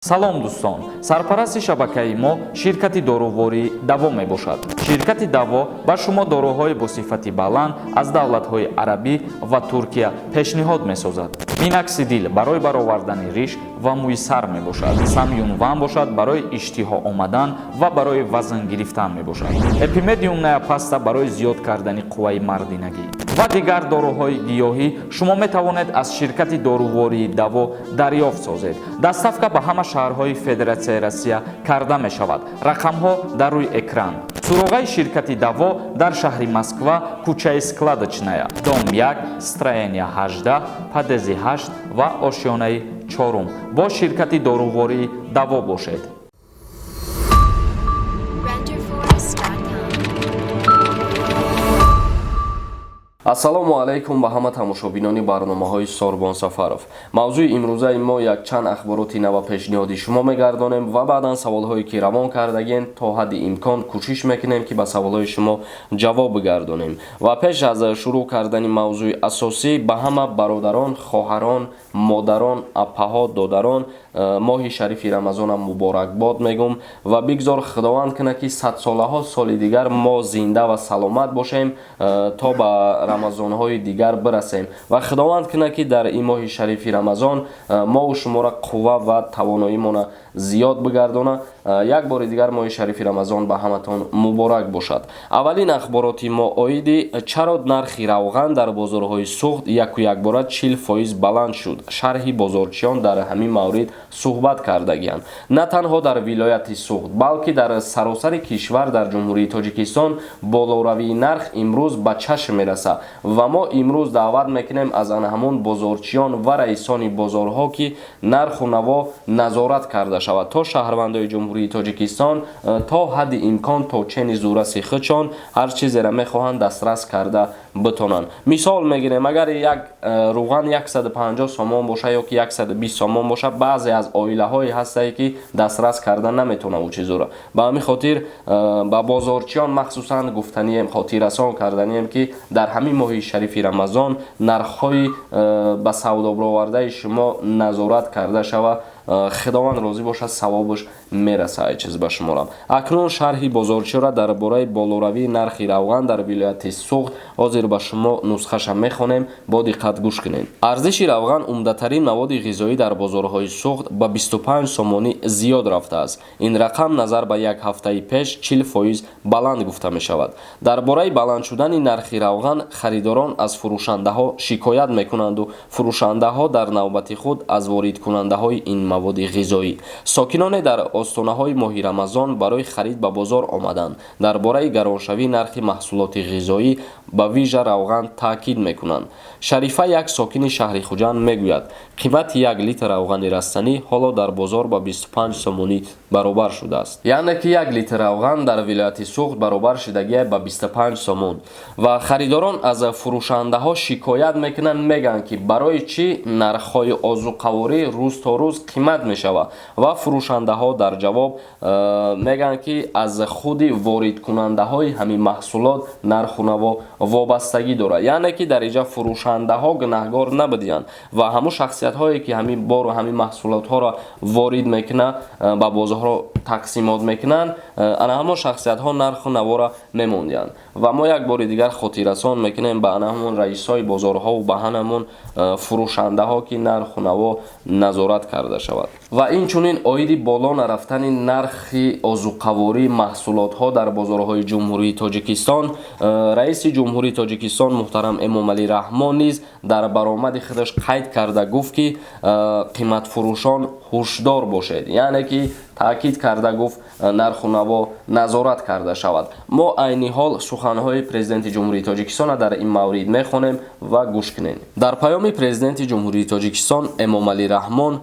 Салом, дӯстон! Сарпарасти шабакаи мо ширкати дорувории Даво мебошад. Ширкати Даво ба шумо доруҳои бо сифати баланд аз давлатҳои арабӣ ва Туркия пешниҳод месозад. Миноксидил барои баровардани риш ва мӯи сар мебошад. Самюнван бошад, барои иштиҳо омадан ва барои вазн гирифтан мебошад. Эпимедиумная паста барои зиёд кардани қувваи мардинагӣ ва дигар доруҳои гиёҳӣ шумо метавонед аз ширкати дорувории Даво дарёфт созед. Доставка ба ҳама шаҳрҳои Федератсияи Россия карда мешавад. Рақамҳо дар рӯи экран. Суроғаи ширкати Даво дар шаҳри Москва, кӯчаи Складочная, дом 1, строение 18, подъезди 8 ва ошёнаи чорум. Бо ширкати дорувории Даво бошед. Renderforest.com. Ассалому алайкум ба ҳама тамошобинони барномаҳои Сорбон Сафаров. Мавзӯи имрӯзаи мо якчанд ахбороти нава пешниҳоди шумо мегардонем ва баъдан саволҳое, ки равон кардагем, то ҳадди имкон кӯшиш мекунем, ки ба саволҳои шумо ҷавоб бигардонем. Ва пеш аз шурӯъ кардани мавзӯи асосӣ ба ҳама бародарон, хоҳарон, модарон, апаҳо, додарон моҳи шарифи Рамазонам муборакбод мегӯм ва бигзор Худованд кунад, ки садсолаҳо соли дигар мо зинда ва саломат бошем, то ба рамазонҳои дигар бирасем ва Худованд кунад, ки дар ин моҳи шарифи Рамазон мову шуморо қувва ва тавоноимона зиёд бигардона. Як бори дигар моҳи шарифи Рамазон ба ҳаматон муборак бошад. Аввалин ахбороти мо оиди чаро нархи равған дар бозорҳои Суғд яку якбора 40% баланд шуд. Шарҳи бозорчиён дар ҳамин маврид суҳбат кардагианд. На танҳо дар вилояти Суғд, балки дар саросари кишвар, дар Ҷумҳурии Тоҷикистон болоравии нарх имрӯз ба чашм мерасад ва мо имрӯз даъват мекунем аз ана ҳамон бозорчиён ва раисони бозорҳо, ки нарху наво назорат карда шавад, то шаҳрвандои Ҷумҳурии Тоҷикистон то ҳадди имкон, то чени зурраси худшон ҳар чизеро мехоҳанд, дастрас карда битонанд. Мисол мегирем, агар як равған 150 сомон боша ё ки 120 сомон боша, баъзе аз оилаҳое ҳастае, ки дастрас карда наметавонанд ӯ чизоро. Ба ҳамин хотир ба бозорчиён махсусан гуфтанием, хотиррасон карданием, ки дар ҳамин моҳи шарифи Рамазон нархҳои ба савдобаровардаи шумо назорат карда шава. Худованд розӣ бошад, савобаш мераса ай чиз ба шуморо. Акнун шарҳи бозорчиёра дар бораи болоравии нархи равған дар вилояти Суғд ҳозир ба шумо нусхаша мехонем, бо диққат гӯш кунед. Арзиши равған, умдатарин маводи ғизоӣ, дар бозорҳои Суғд ба 25 сомонӣ зиёд рафтааст. Ин рақам назар ба як ҳафтаи пеш 40% баланд гуфта мешавад. Дар бораи баланд шудани нархи равған харидорон аз фурӯшандаҳо шикоят мекунанду фурӯшандаҳо дар навбати худ аз воридкунандаҳои ин маводи ғизоӣ. Сокиноне дар остонаҳои моҳи Рамазон барои харид ба бозор омаданд, дар бораи гароншавии нархи маҳсулоти ғизоӣ, ба вижа равған, таъкид мекунанд. Шарифа, як сокини шаҳри Хуҷанд, мегӯяд, қимати як литр равғани растанӣ ҳоло дар бозор ба 25 сомонӣ баробар шудааст. Яъне ки як литр равған дар вилояти Суғд баробар шудагия ба 25 сомон ва харидорон аз фурӯшандаҳо шикоят мекунанд, мегӯянд, ки барои чӣ нархҳои озуқаворӣ рӯз то рӯз қимат мешавад ва фурӯшандаҳо дар ҷавоб мегӯянд, ки аз худи воридкунандаҳои ҳамин маҳсулот нарху наво вобастагӣ дорад. Яъне ки дар инҷа фурӯшандаҳо гунаҳгор набудиянд ва ҳамун шахсиятҳое, ки ҳамин бору ҳамин маҳсулотҳоро ворид мекунанд, ба бозорҳо тақсимот мекунанд, ана ҳамон шахсиятҳо нарху наворо мемондианд. Ва мо як бори дигар хотиррасон мекунем ба ана ҳамон раисҳои бозорҳову ба ҳамон фурӯшандаҳо, ки нарху наво назорат карда шавад. Ва инчунин оиди боло нарафтани нархи озуқавории маҳсулотҳо дар бозорҳои Ҷумҳурии Тоҷикистон раиси Ҷумҳурии Тоҷикистон муҳтарам Эмомалӣ Раҳмон низ дар баромади худаш қайд карда гуфт, ки қиматфурӯшон ҳушдор бошед, яъне ки таъкид карда гуфт, нарху наво назорат карда шавад. Мо айни ҳол суханҳои Президенти Ҷумҳурии Тоҷикистонро дар ин маврид мехонем ва гӯш кунем. Дар паёми Президенти Ҷумҳурии Тоҷикистон Эмомалӣ Раҳмон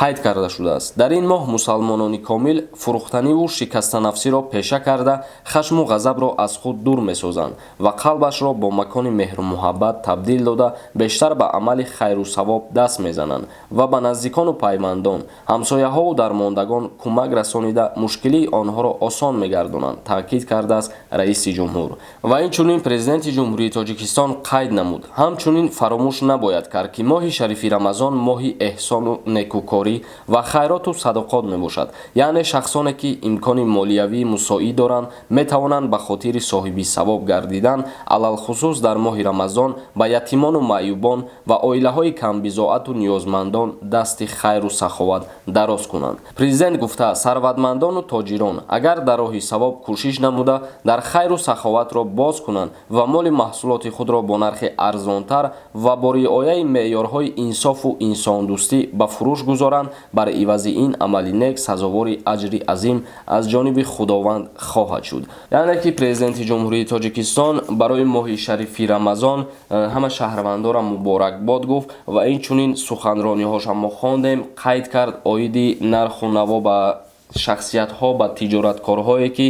қайд карда шудааст: дар ин моҳ мусалмонони комил фурӯхтаниву шикастанафсиро пеша карда, хашму ғазабро аз худ дур месозанд ва қалбашро бо макони меҳру муҳаббат табдил дода, бештар ба амали хайру савоб даст мезананд ва ба наздикону пайвандон, ҳамсояҳову дармондагон кӯмак расонида, мушкилии онҳоро осон мегардонанд, таъкид кардааст раиси ҷумҳур. Ва инчунин Президенти Ҷумҳурии Тоҷикистон қайд намуд: ҳамчунин фаромӯш набояд кард, ки моҳи шарифи Рамазон моҳи эҳсону некукорӣ некӯкорӣ ва хайроту садоқот мебошад. Яъне шахсоне, ки имкони молиявии мусоид доранд, метавонанд ба хотири соҳиби савоб гардидан, алалхусус дар моҳи Рамазон, ба ятимону маъюбон ва оилаҳои камбизоату ниёзмандон дасти хайру саховат дароз кунанд. Президент гуфта, сарватмандону тоҷирон агар дар роҳи савоб кӯшиш намуда, дар хайру саховатро боз кунанд ва моли маҳсулоти худро бо нархи арзонтар ва бо риояи меъёрҳои инсофу инсондӯстӣ ба фурӯш гузоранд, бар ивази ин амали нек сазовори аҷри азим аз ҷониби Худованд хоҳад шуд. Яъне ки Президенти Ҷумҳурии Тоҷикистон барои моҳи шарифи Рамазон ҳама шаҳрвандонро муборакбод гуфт ва инчунин суханрониҳошам мо хондем, қайд кард оиди нарху наво ба шахсиятҳо, ба тиҷораткорҳое, ки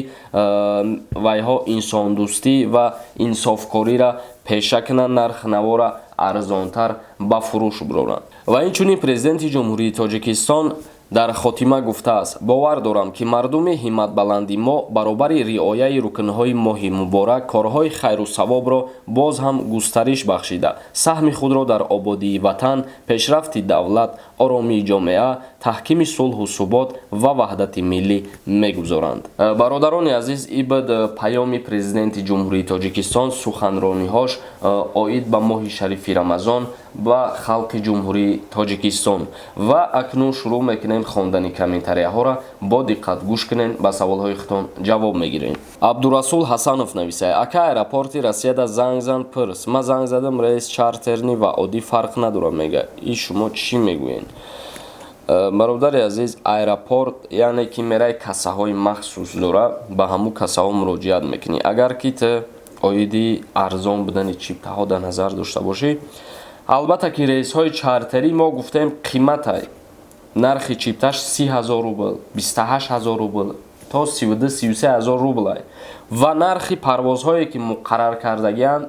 вайҳо инсондӯстӣ ва инсофкориро пеша кунанд, нархнавора арзонтар ба фурӯш буроранд. Ва инчунин Президенти Ҷумҳурии Тоҷикистон дар хотима гуфтааст: «Бовар дорам, ки мардуми ҳимматбаланди мо баробари риояи рукнҳои моҳи муборак корҳои хайру савобро боз ҳам густариш бахшида, саҳми худро дар ободии ватан, пешрафти давлат, оромии ҷомеа, таҳкими сулҳу субот ва ваҳдати миллӣ мегузоранд». Бародарони азиз, ибд паёми Президенти Ҷумҳурии Тоҷикистон, суханрониҳош оид ба моҳи шарифи Рамазон ба халқи Ҷумҳурии Тоҷикистон. Ва акнун шурӯъ мекунем хондани комментарияҳоро. Бо диққат гӯш кунем, ба саволҳои худтон ҷавоб мегирем. Абдурасул Ҳасанов нависае: «Ака, аэропорти Россияда занг зан, пирс. Ма занг задам, рейс чартерный ва оддӣ фарқ надорад, мега. И шумо чӣ мегӯед?» Бародари азиз, аэропорт, яъне ки мерай, кассаҳои махсус дора, ба ҳамун кассаҳо муроҷиат мекунӣ. Агар ки ту оиди арзон будани чиптаҳо дар назар дошта бошӣ, албатта ки рейсҳои чартерӣ, мо гуфтем, қиматай, нархи чипташ 30 000 рубл, 28 000 рубл то 32-33 ҳазор рублай. Ва нархи парвозҳое, ки муқаррар кардагианд,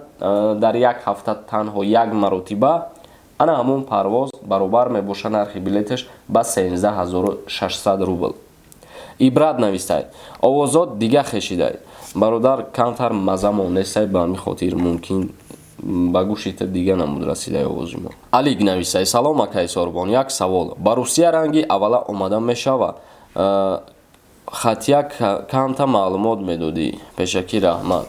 дар як ҳафта танҳо як маротиба, ана ҳамон парвоз баробар мебошад нархи билеташ ба 13 600 рубл. Ибрат навистай: «Овозот дига хешидай». Бародар, камтар мазамон нестай, ба ҳамин хотир мумкин ба гӯши ту дига намуд расидай овози мо. Алик нависай: «Салом, акай Сорбон, як савол: ба Русия ранги аввала омада мешава? Хатия камта маълумот медодӣ, пешакӣ раҳмат».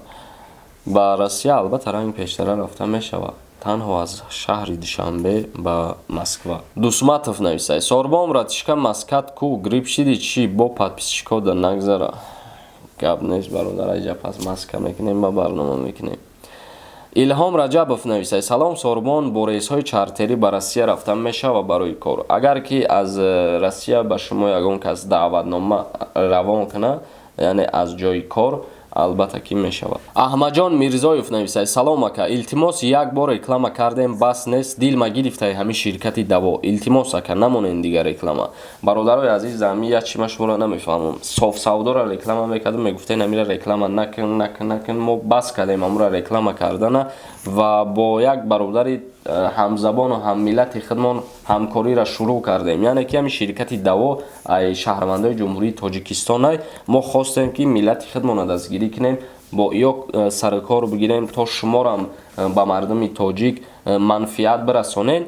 Ба Россия албатта ранги пештара рафта мешавад, танҳо аз шаҳри Душанбе ба Москва. Дусматов нависай: «Сорбон, братишка, маскат ку, грипп шиди чӣ? Бо подписчикода нагзара». Гап нест, бародар, айҷа пас маска мекунем, ба барнома мекунем. Илҳом Раҷабов нависай: «Салом, Сорбон, бо рейсҳои чартерӣ ба Россия рафтан мешава барои кор?» Агар ки аз Россия ба шумо ягон кас даъватнома равон кунад, яъне аз ҷои кор, албатта ки мешавад. Аҳмаҷон Мирзоев нависай: «Салом, ака, илтимос, як бор реклама кардем, бас нест, дилма гирифтаи ҳамин ширкати Даво. Илтимос, ака, намонен дигар реклама». Бародарои азиз, ҳами як чи ма шуморо намефаҳмам. Софсавдора реклама мекардам, мегуфтен ҳамира реклама накун, накун, накун. Мо бас кардем ҳамура реклама кардана ва бо як бародари ҳамзабону ҳаммиллати худмон ҳамкориро шурӯъ кардем. Яъне ки ҳамин ширкати Даво ай шаҳрвандои Ҷумҳурии Тоҷикистонай. Мо хостем, ки миллати худмонро дастгирӣ кунем, бо ё сарукор бигирем, то шуморам ба мардуми тоҷик манфиат бирасонем.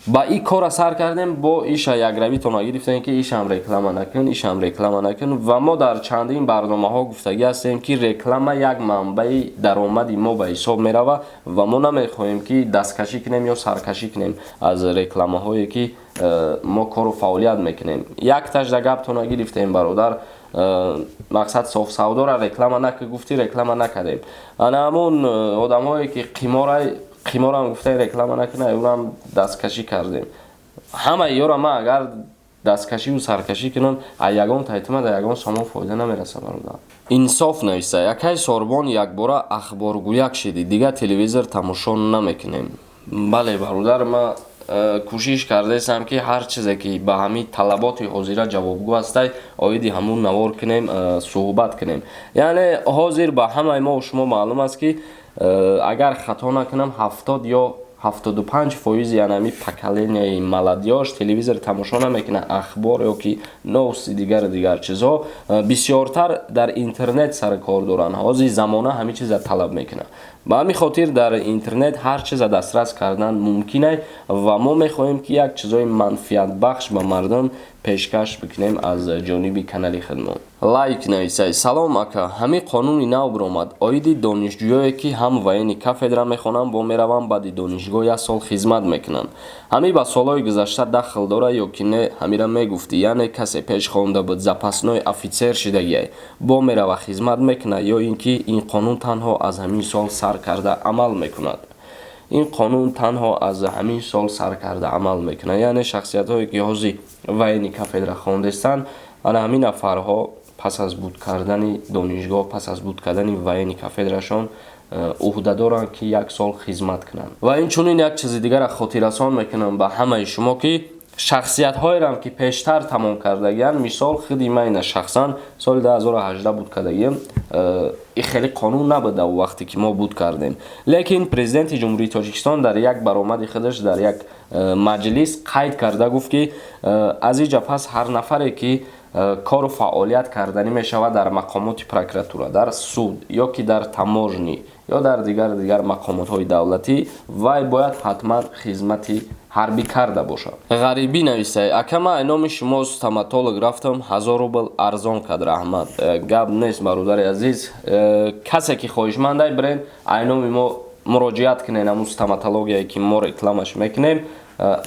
Ба ин кора сар кардем, бо иша якравитона гирифтем, ки ишам реклама накун, ишам реклама накун. Ва мо дар чандин барномаҳо гуфтагӣ ҳастем, ки реклама як манбаи даромади мо ба ҳисоб мерава ва мо намехоҳем, ки дасткашӣ кунем ё саркашӣ кунем аз рекламаҳое, ки мо кору фаъолият мекунем. Якташда гаптона гирифтем, бародар, мақсад софсавдора реклама нака гуфтӣ, реклама накардем. Ана ҳамун одамҳое, ки қиморай, қиморам гуфтаи реклама накунай, унам дасткашӣ кардем. Ҳамаи ёра ман агар дасткашиву саркашӣ кунам, а ягон тайтима да ягон сомон фоида намераса, бародар. Инсоф нависа: «Якай Сорбон, якбора ахборгӯяк шидӣ, дигар телевизор тамошо намекунем». Бале, бародар, ма кӯшиш кардаистам, ки ҳар чизе, ки ба ҳамин талаботи ҳозира ҷавобгӯ ҳастай, оиди ҳамун навор кунем, суҳбат кунем. Яъне ҳозир ба ҳамаи мо шумо маълум аст, ки агар хато накунам, 70 ё 75 фоизи янами поколенияи молодёжь телевизор тамошо намекунад, ахбор ё ки новости, дигару дигар чизҳо. Бисёртар дар интернет сари кор доранд. Ҳозир замона ҳамин чиза талаб мекунад. Ба ҳамин хотир дар интернет ҳар чиза дастрас кардан мумкин ва мо мехоҳем, ки як чизои манфиатбахш ба мардум пешкаш бикунем аз ҷониби канали худмон. Лайк нависай. Салом, ака, ҳамин қонуни нав биромад оиди донишҷӯёе, ки ҳам военный кафедра мехонанд, бо мераванд, баъди донишгоҳ як сол хизмат мекунанд. Ҳамин ба солҳои гузашта дахл дора ё ки не, ҳамира мегуфтӣ? Яъне касе пеш хонда буд, запасной офицер шидагиай, бо мерава, хизмат мекунад, ё ин ки ин қонун танҳо аз ҳамин сол сар карда амал мекунад? Ин қонун танҳо аз ҳамин сол сар карда амал мекунад. Яъне шахсиятҳое, ки ҳозир военный кафедра хондестанд, ана ҳамин нафарҳо пас аз буд кардани донишгоҳ, пас аз буд кардани военный кафедрашон ӯҳда доранд, ки як сол хизмат кунанд. Ва инчунин як чизи дигарро хотиррасон мекунам ба ҳамаи шумо, ки шахсиятҳоерам, ки пештар тамом кардагианд, мисол худи ман шахсан соли 2018 буд кардагиам, и хеле қонун набуда у вақте ки мо буд кардем. Лекин Президенти Ҷумҳурии Тоҷикистон дар як баромади худаш дар як маҷлис қайд карда гуфт, ки аз иҷа пас ҳар нафаре, ки кору фаъолият карданӣ мешавад дар мақомоти прокуратура, дар суд ё ки дар таможня ё дар дигар мақомотҳои давлатӣ, вай бояд ҳатман хизмати ҳарбӣ карда бошад. Ғарибӣ нависай. Ака, ман айноми шумо стоматолог рафтам, 1000 рубл арзон кард, раҳмат. Гап нест, бародари азиз. Касе ки хоҳишмандай, бирен, айноми мо муроҷиат кунен, ҳамун стоматологияе, ки мо рекламаш мекунем,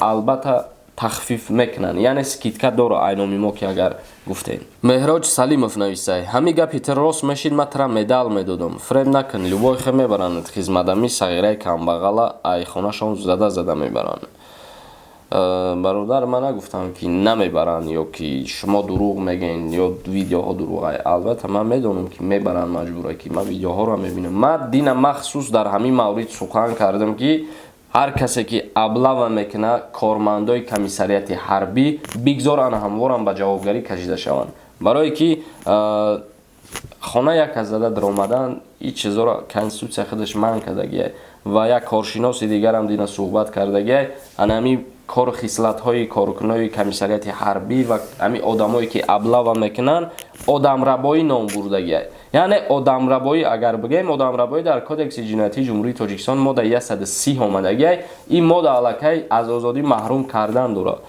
албатта тахфиф мекунанд, яъне скидка дора айноми мо, ки агар гуфтем. Меҳроҷ Салимов нависай. Ҳами гапи ту рост мешид, ман тра медал медодам. Фреб накун, любой хе мебаранд хизматами сағираи камбағала, айхонашон зада зада мебаранд. Бародар, ман нагуфтам, ки намебаранд ё ки шумо дурӯғ мегӯед ё видеоҳо дурӯғ. Албатта, ман медонам, ки мебаранд маҷбура, ки ман видеоҳоро мебинам. Ман дина махсус дар ҳамин маврид сухан кардам, ки ҳар касе, ки облава мекунад кормандои комиссариати ҳарбӣ, бигзор ана ҳамворам ба ҷавобгарӣ кашида шаванд, барое ки хона як аз зада даромадан, ин чизоро конститутсия худаш манъ кардагия. Ва як коршиноси дигарам дина суҳбат кардагия, ана ҳамин кору хислатҳои коркунои комиссариати ҳарбӣ ва ҳамин одамое, ки облава мекунанд, одамрабоӣ ном бурдагия. Яъне одамрабоӣ, агар бигӯем, одамрабоӣ дар Кодекси ҷиноятии Ҷумҳурии Тоҷикистон модда 130 омадагия. Ин модда аллакай аз озодӣ маҳрум кардан дорад.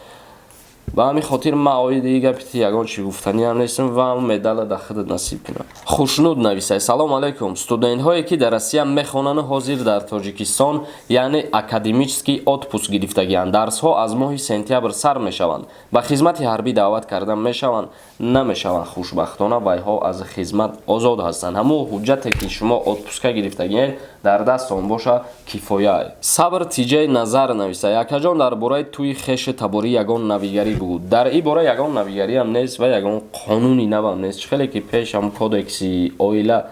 Ба ҳамин хотир ман оиди ин гапи ягон чи гуфтаниам нестам ва медала дар худат насиб кунам. Хушнуд нависай. Салом алайкум. Студентҳое, ки дар Россия мехонану ҳозир дар Тоҷикистон, яъне академический отпуск гирифтагианд, дарсҳо аз моҳи сентябр сар мешаванд, ба хизмати ҳарбӣ даъват карда мешаванд, намешаванд? Хушбахтона, вайҳо аз хизмат озод ҳастанд. Ҳамун ҳуҷҷате, ки шумо отпуска гирифтагиед, дар дастон боша, кифоя. Сабр Тиҷаи Назар нависай. Акаҷон, дар бораи тӯи хеши таборӣ ягон навигарӣ бугӯ. Дар ин бора ягон навигариам нест ва ягон қонуни навам нест. Чӣ хеле ки пеш ҳам кодекси оила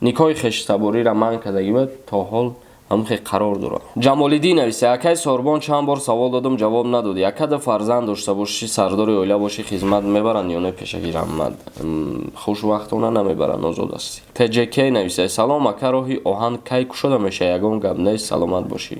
никоҳи хешитабориро манъ кардагӣ буд, то ҳол ҳамон хел қарор дорад. Ҷамолиддин нависа. Акай Сорбон, чанд бор савол додам, ҷавоб надодӣ. Акада фарзанд дошта бошӣ, сардори оила бошӣ, хизмат мебаранд ё не? Пешакӣ раҳмат. Хушвақтона намебаранд, озод ҳастӣ. Тҷк нависа. Салом, ака, роҳи оҳан кай кушода мешавад? Ягон гап нест, саломат бошӣ.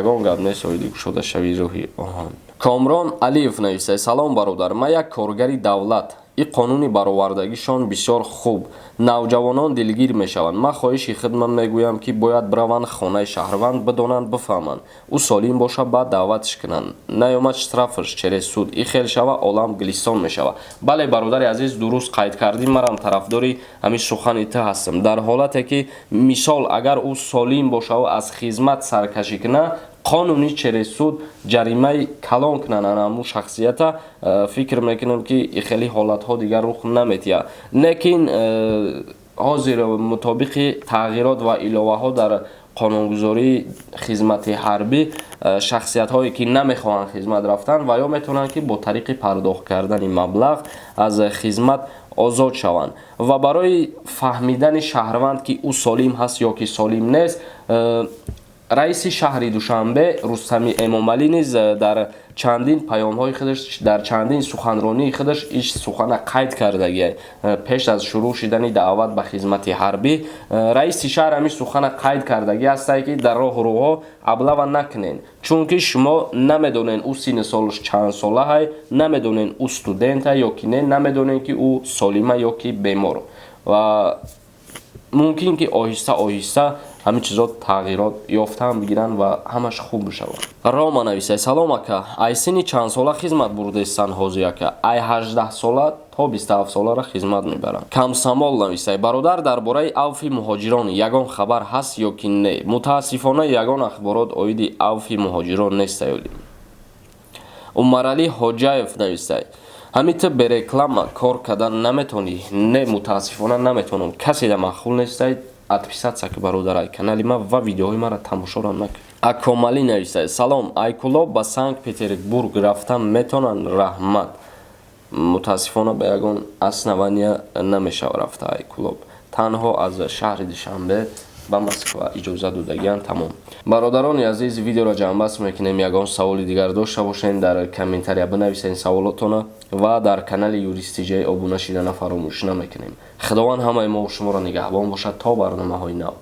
Ягон гап нест оиди кушодашавии роҳи оҳан. Комрон Алиев нависа. Салом, бародар, ман як коргари давлат. Ин қонуни баровардагишон бисёр хуб, навҷавонон дилгир мешаванд. Ман хоҳиши худман мегӯям, ки бояд бираванд хонаи шаҳрванд, бидонанд, бифаҳманд, ӯ солим боша, баъд даъватш кунанд, наёмад, штрафш через суд. И хел шава, олам гулистон мешава. Бале, бародари азиз, дуруст қайд кардӣ, манам тарафдори ҳамин сухани ту ҳастам. Дар ҳолате ки, мисол, агар ӯ солим бошаву аз хизмат саркашӣ кунад, қонунӣ через суд ҷаримаи калон кунанд ана ҳамун шахсията. Фикр мекунам, ки хеле ҳолатҳо дигар рух наметиҳад. Лекин ҳозир мутобиқи тағйирот ва иловаҳо дар қонунгузории хизмати ҳарбӣ, шахсиятҳое, ки намехоҳанд хизмат рафтан, ва ё метавонанд, ки бо тариқи пардохт кардани маблағ аз хизмат озод шаванд. Ва барои фаҳмидани шаҳрванд, ки ӯ солим ҳаст ё ки солим нест, раиси шаҳри Душанбе Рустами Эмомалӣ низ дар чандин паёмҳои худаш, дар чандин суханронии худаш иш сухана қайд кардагия. Пеш аз шурӯъ шудани даъват ба хизмати ҳарбӣ раиси шаҳр ҳамин сухана қайд кардагӣ ҳастае, ки дар роҳу рӯҳо облава накунен, чунки шумо намедонен, ӯ синни солаш чанд солаҳай, намедонен, ӯ студента ё ки не, намедонен, ки ӯ солима ё ки бемор. Ва мумкин ки оҳиста оҳиста Ҳамин чизо тағйирот ёфтаам бигиранд ва ҳамаш хуб бишавад. Рома нависай: «Салом, ака, ай синни чандсола хизмат бурдестан ҳозир, ака?» Ай 18 сола то 27 солара хизмат мебаранд. Камсамол нависай: «Бародар, дар бораи авфи муҳоҷирон ягон хабар ҳаст ё ки не?» Мутаассифона, ягон ахборот оиди авфи муҳоҷирон нестаёдим. Умаралӣ Ҳоҷаев нависай: «Ҳамин ту бе реклама кор кардан наметонӣ?» Не, мутаассифона, наметонам. Каседа маъқул нестай, отписаться ки, бародарай, канали ма ва видеоҳои маро тамошорам накун. Акомалӣ нависай: «Салом, ай Кӯлоб ба Санкт Петербург рафтан метонанд? Раҳмат». Мутаассифона, ба ягон основания намешава рафта ай Кӯлоб. Танҳо аз шаҳри Душанбе ба Москва иҷоза додагианд, тамом. Бародарони азиз, видеоро ҷамъбаст мекунем. Ягон саволи дигар дошта бошед, дар комментария бинависед саволотона ва дар канали Юристиҷай обуна шидана фаромӯш намекунем. Худованд ҳамаи мо шуморо нигаҳбон бошад то барномаҳои нав.